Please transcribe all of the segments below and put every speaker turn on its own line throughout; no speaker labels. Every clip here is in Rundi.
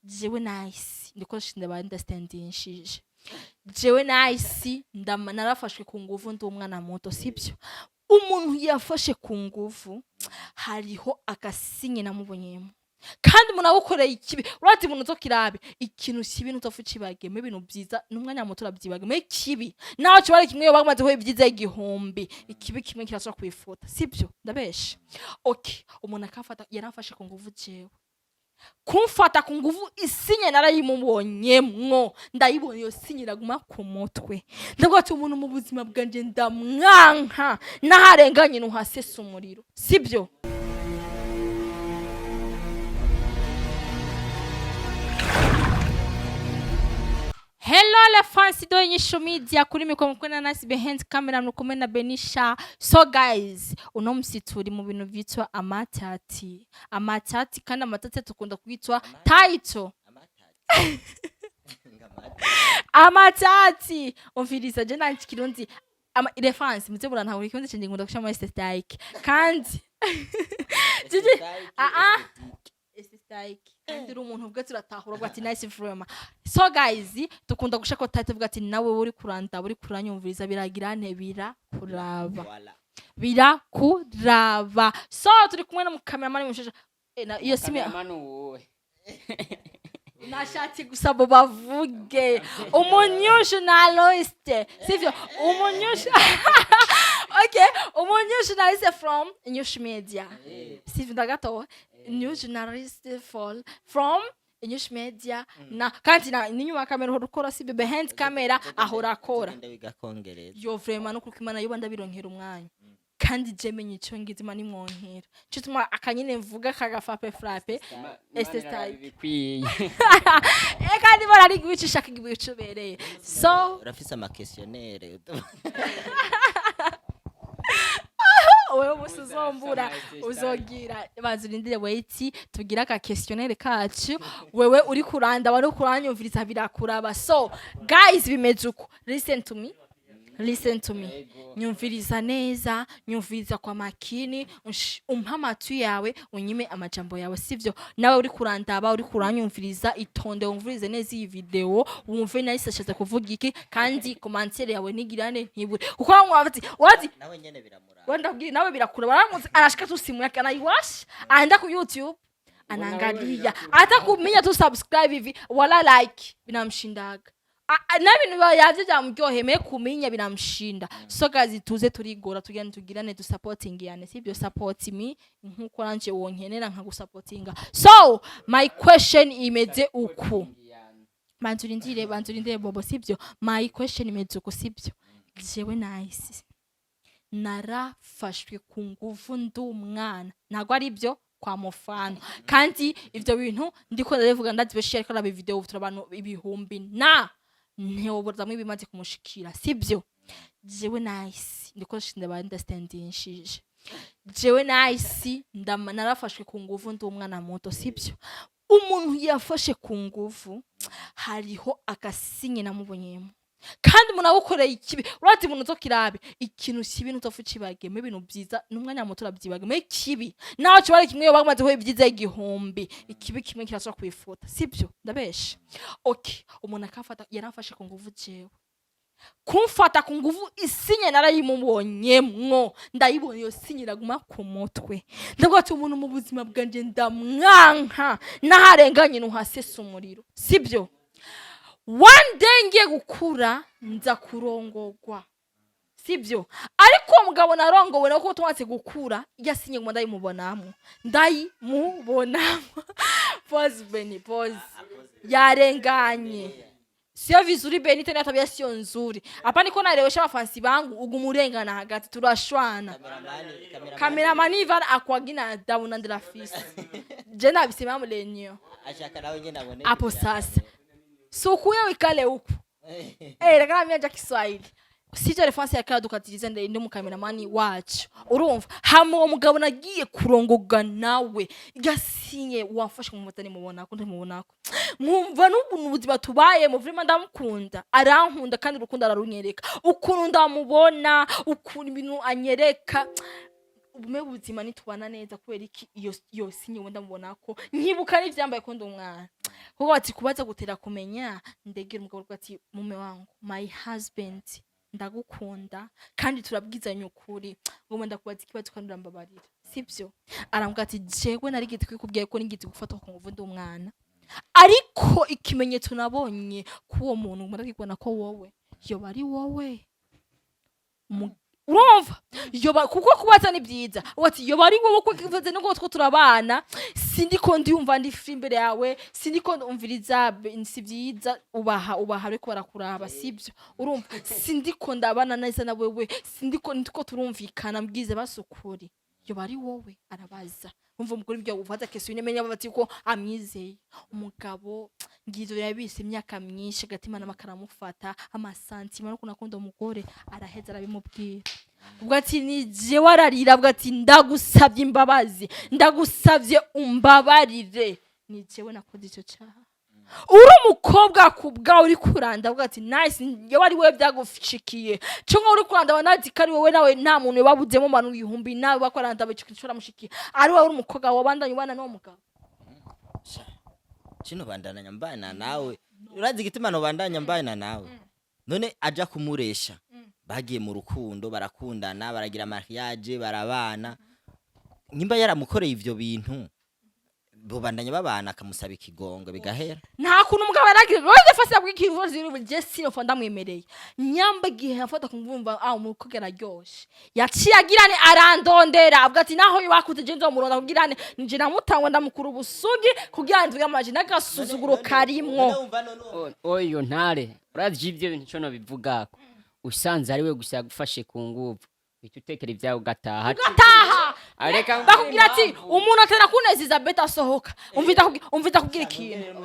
Jewe Nice, ndiko ndaba understandingishije. Jewe Nice, narafashwe ku nguvu ndi umwana muto, sibyo? Umuntu yafashe ku nguvu, hariho agasinye namubonyemo. Kandi umuntu agukoreye ikibi, urazi umuntu uzokirabe ikintu kibi, ntuzopfa ucibagiyemo. Ibintu byiza n'umwanya muto urabyibagiyemo. Ikibi naho kiba ari kimwe, bamaze kuba ibyiza igihumbi, ikibi kimwe kirashobora kwifuta, sibyo? Ndabeshe? Okay, umuntu akafata, yaramfashe ku nguvu. Jewe kumfata ku nguvu, isinye narayimubonyemwo, ndayibona. Iyo sinye iraguma ku mutwe. Ndavuga ati umuntu mu buzima bwanje ndamwanka, n'aharenganye ntuhasesa umuriro, sibyo? Hello les fans de Inyishu Media, kuri mikoro mukwe na Nice, behind camera mukumwe na Benisha. So guys, uno musi turi mu bintu vyitwa amatati. Amatati, kandi amatati tukunda kwitwa title. Amatati. Umviriza, je nanje Kirundi ama reference muze murantahura ikirundi canje, nkunda gushira muri esthétique. Kandi Gigi, ah ah, esthétique. Kandi uri umuntu ubwo turatahura, ubwo ati Nice vraiment. So guys, dukunda gushaka title, uvuga ati nawe uri kuranda, uri kuranyumviriza, biragira nte? Birakuraba.
Voilà.
Birakuraba. So turi kumwe na mukameramani mushasha. Na iyo simi.
Cameraman uwuhe?
Nashatse gusa abo bavuge umunyushu sivyo? Umunyushu, okay, umunyushu from Inyushu Media, sivyo? Ndagatowe new journalist from Inyushu Media. Na kandi na n'inyuma ya kamera uhora ukora, sivyo? Behind camera ahora akora.
Ugenda wiga kongereza.
Yo, vraiment, no kuko Imana yoba ndabironkera umwanya. Kandi je menye ico ngize, Imana imwonkera cyo tuma akanyine mvuga kagafape frappe esthétique.
Bikwiye.
Kandi bora ari gucisha kigiye so.
Urafise ama questionnaire.
Wewe musi uzombura uzogira, banza urindire, wait, tugire aka questionnaire kacu. Wewe uri kuranda, wari kuranyumviriza, birakuraba. So guys, bimeze uko. Listen to me, listen to me, nyumviriza neza, nyumviriza kwa makini, umpe amatwi yawe, unyime amajambo yawe, sivyo? Nawe uri kurandaba, uri kuranyumviriza, itonde wumvirize neza iyi video, wumve nahise ashatse kuvuga iki. Kandi commentaire yawe ntigirane, ntibure, kuko bamwe bati wazi.
Nawe nyene biramuraba.
Wenda kubwira nawe birakura, baramutse anashika tu simu yake anaiwasha, anaenda ku YouTube, anaangalia, hata kumenya tu subscribe hivi wala like binamshindaga. Na bintu yavyo byamuryoheye kumenya binamshinda. So guys, tuze turigora, tugende tugirane, dusupportingiyane, sibyo? Support me nkuko nanje wonkenera nkagusapotinga. So my question imeze uku. Banza urindire, banza urindire bobo, sibyo? My question imeze uku, sibyo? Jewe Nice, narafashwe ku nguvu ndi umwana, ntabwo ari byo kwa mufano. Kandi ivyo bintu ndiko ndabivuga, ndazi benshi ariko araba video, turi abantu ibihumbi na ntiwoburazamwo ibimaze kumushikira, sibyo? Jewe Nice, ndiko ndaba understandingishije. Jewe Nice, narafashwe ku nguvu ndi umwana muto, sibyo? Umuntu yafashe ku nguvu, hariho agasinye namubonyemo. Kandi umuntu agukoreye ikibi, urazi umuntu uzokirabe ikintu kibi, ntuzopfa ucibagiyemo. Ibintu byiza n'umwanya muto urabyibagiyemo. Ikibi naho kiba ari kimwe, bamaze kuba ibyiza igihumbi, ikibi kimwe kirashobora kwifuta, sibyo? Ndabeshe? Okay, umuntu akafata, yaramfashe ku nguvu. Jewe kumfata ku nguvu, isinye narayimubonyemwo, ndayibona. Iyo sinye iraguma ku mutwe. Ndavuga ati umuntu mu buzima bwanje ndamwanka, n'aharenganye ntuhasesa umuriro, sibyo? One day ngiye gukura, nza kurongogwa, sibyo? Ariko uwo mugabo narongowe nawe, kuko tumaze gukura, yasinye ngo ndayimubonamo, ndayimubonamo. Pause Beni, pause, yarenganye. Sio vizuri Beni, tena tabia sio nzuri. Hapa niko naelewesha mafansi bangu, ugumurengana hagati turashwana.
Kameramani.
Kameramani Ivan akwagina adabu na ndirafisi je nabisema mulenyo.
Ashaka nawe nyene abone.
Hapo sasa sukuye wikale huku. Reka mimi Kiswahili sivyo? Reference ya kaya dukatiriza ndi mukameramani wacu. Urumva, hama uwo mugabo nagiye kurongoga nawe, yasinye wamfashe mu mutani, mubonako, ndimubonako, nkumva n'ubuntu ubuzima tubayemo vraiment ndamukunda, arankunda, kandi urukundo ararunyereka. Ukuntu ndamubona, ukuntu ibintu anyereka, ubume buzima nitubana neza. Kubera iki? Iyo sinye ndamubonako, nkibuka n'ivyambaye ko ndi umwana. Kuko ati kubaza gutera kumenya. Ndegera umugabo ati: "Mume wangu, my husband, ndagukunda kandi turabwizanya ukuri. Ngomba ndakubaza ikibazo kandi urambabarira, sibyo?" Arambwira ati: "Jewe narigeze kwikubwiye ko nigeze gufatwa ku nguvu ndi umwana, ariko ikimenyetso nabonye k'uwo muntu ngomba ndakibona ko wowe yoba ari wowe." Urumva yoba, kuko kubaza ni byiza. Ati: "Yoba ari wowe, kuko kivuze nuko two turabana, sindiko ndiyumva ndi free imbere yawe, sindiko ndumviriza, si byiza, ubaha ubaha ariko barakuraba, sibyo? Urumva sindiko ndabana neza na wewe, sindiko ndiko turumvikana, mbwize basukuri, yoba ari wowe?" Arabaza. Umva umugore ibyo uvaza question imenya bati ko amwizeye umugabo. Ngizo yabise imyaka myinshi, agatima n'amakaramufata amasantima no kunakunda umugore. Araheza arabimubwira. Ubwo ati: "Ni jewe." Ararira. Ubwo ati: "Ndagusabye imbabazi, ndagusabye umbabarire, ni jewe nakoze icyo cyaha." Uri umukobwa ku bwawe uri kuranda, avuga ati: "Nice, yewe ari wowe byagushikiye," cyangwa uri kuranda wanazi ko ari wowe nawe, nta muntu wabuzemo mu bantu ibihumbi nawe bakoranda icyo kintu gishobora ari wowe uri umukobwa wabandanye ubana n'uwo mugabo.
Kino bandanya mbana nawe, urazi igituma nobandanya mbana nawe? None aja kumuresha, bagiye mu rukundo, barakundana, baragira mariage, barabana. Nimba yaramukoreye ivyo bintu, bobandanya babana, akamusaba ikigongo, bigahera.
Nta kuntu umugabo yaragira rose fasi yabwiye ikibazo ziri je sinofa ndamwemereye nyamba igihe yafata kumvumva ah umukobwa araryoshe. Yaciye agirane arandondera, avuga ati: "Naho bakuze je nzomuronda kugirane nje namutangwa ndamukura ubusugi kugira nzwe amaje n'agasuzuguro karimwo."
Oyo ntare, urazi ivyo bintu ico nobivugako? Usanze ari we gusa yagufashe ku nguvu, uhita utekera ibyawe ugataha.
Ugataha.
Areka.
Bakubwira ati umuntu atera kuneza beta asohoka. Umvita kubwira ikintu,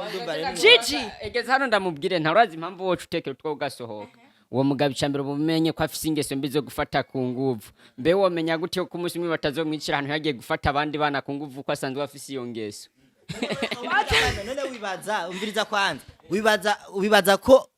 Gigi.
Egeze hano ndamubwire. Nta urazi impamvu woca utekera utwo ugasohoka? Uwo mugabo icambere ubumenye ko afise ingeso mbi zo gufata ku nguvu. Mbe womenya gute ko umunsi umwe batazomwicira ahantu yagiye gufata abandi bana ku nguvu, ko asanzwe afise iyo ngeso?
None wibaza, umviriza kwanza, wibaza ko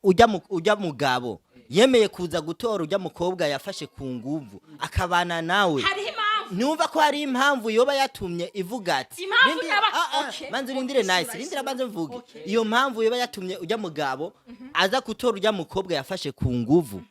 ujya mugabo yemeye kuza gutora ujya mukobwa yafashe ku nguvu akabana nawe?
Hariho impamvu.
Numva ko hari impamvu yoba yatumye ivuga ati
Impamvu
Ah, ah,
Okay.
manze urindire.
Okay,
nice, rindira manze mvuge.
Okay.
Iyo mpamvu yoba yatumye ujya mugabo aza gutora ujya mukobwa yafashe ku nguvu,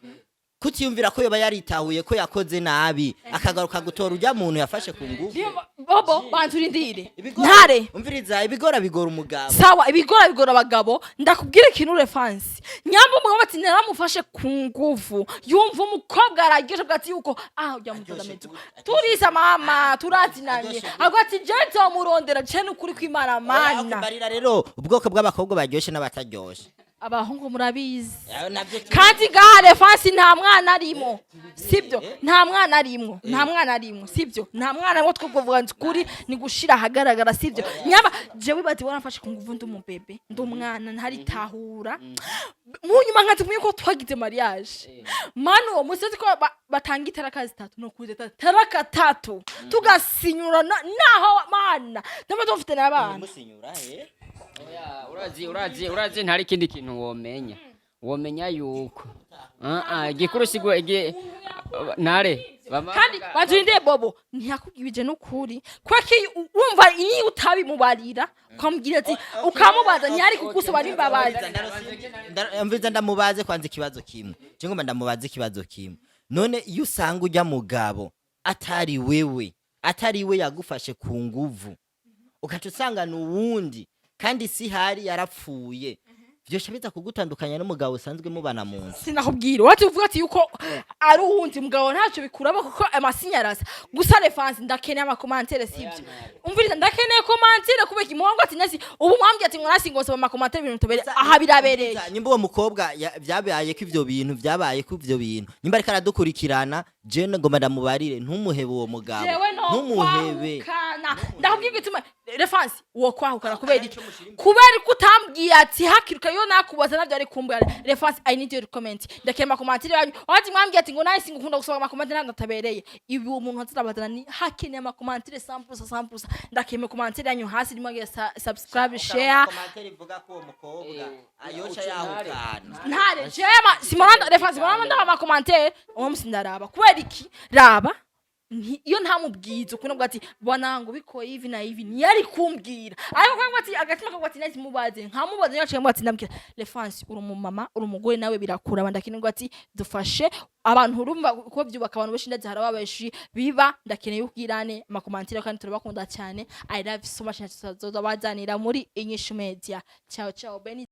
kutiyumvira ko yoba yaritahuye ko yakoze nabi, akagaruka gutora ujya muntu yafashe ku nguvu?
Bobo, banza urindire. Ntare.
Umviriza, ibigora bigora umugabo.
Sawa, ibigora bigora abagabo. Ndakubwira ikintu, refansi nyamba umugabo ati: "Naramufashe ku nguvu," yumva umukobwa araryoshe, avuga ati yuko ah ujya mutoza
Aryoshe
ameze
gute?
turiza mama turazinanye.
Aryoshe gute?
Avuga ati: "Je nzomurondera je nukuri kw'Imana mana."
Barira rero ubwoko bw'abakobwa baryoshe n'abataryoshe.
Abahungu murabizi.
Nabyo
Kandi ngaha refansi nta mwana arimo, sibyo? Nta mwana arimo, nta mwana arimo, sibyo? Nta mwana arimo. Two kuvuga kuri ni gushira ahagaragara, sibyo? Nyaba jewe bati warafashe ku nguvu ndi umubebe, ndi umwana ntaritahura, mu nyuma nkazi kumenya ko twagize mariage. Mani uwo musi ko batanga itaraka zitatu no kuza taraka tatu tugasinyura naho mana ndaba dufite n'abana.
Musinyura eh.
Oya, urazi ntari ikindi kintu womenya yuko ah ah igikuru sigwe ntare
Kandi banzurinde, Bobo ntiyakubwibije n'ukuri kwaki. Wumva iyo utabimubarira ukamubwira ati, ukamubaza, ntiyari kugusaba n'imbabazi.
Mviza ndamubaze kwanza ikibazo kimwe. Je ngomba ndamubaze ikibazo kimwe. None iyo usanga ujya mugabo atari wewe, atari we yagufashe ku nguvu, ugaca usanga ni uwundi kandi si hari yarapfuye, vyosha biza kugutandukanya n'umugabo usanzwe mubana mu nzu?
Sinakubwira wati uvuga ati yuko ari uwundi mugabo, ntacyo bikuramo kuko amasinyarasa gusa. Refansi, ndakeneye ama commentaires, sibyo? Umviriza, ndakeneye commentaire kubera imuhango ati nasi ubu mwambwiye ati ngo nasi ngosaba ama commentaires, ibintu bitabereye aha birabereye.
Nyimba uwo mukobwa vyabaye ko ivyo bintu vyabaye ko ivyo bintu, nyimba ariko aradukurikirana, je ngomba ndamubarire: ntumuhebe uwo mugabo.
Jewe no
Ntumuhebe.
kwahukana. Ndakubwira igituma, refansi, uwo kwahukana kubera iki? Kubera ko utambwiye ati hakiri kare. Iyo nakubaza nabyo ari kumbwira. Refansi, I need your comment. Ndakema ama commentaires yanyu. Wati mwambwiye ati ngo nahise ngukunda gusoma ama commentaires ntabwo atabereye ibi. Umuntu azirabazana ni hakeneye ama commentaires 100% 100%. Ndakema commentaire yanyu hasi rimwe, subscribe, share.
Commentaire ivuga ko uwo mukobwa ayoca yahukana.
Ntare jema simoranda, refansi simoranda, ndaba ama commentaires uwo musi ndaraba kubera iki? Raba. Iyo ntamubwiza ukuntu avuga ati: "Bwana ngo bikoye hivi na hivi", ntiyari kumbwira. Ariko kavuga ati agatima kavuga ati nahise mubaze, nkamubaza yaciye ati ndambwira Lefansi, uri umumama, uri umugore, nawe birakura. Ndakeneye ngo ati dufashe abantu. Urumva ko byubaka abantu benshi, ndazi hari ababeshi biba. Ndakeneye ubwirane ama commentaires, kandi turabakunda cyane. I love you so much. Tuzobazanira muri Inyishu Media. Ciao ciao, Beni.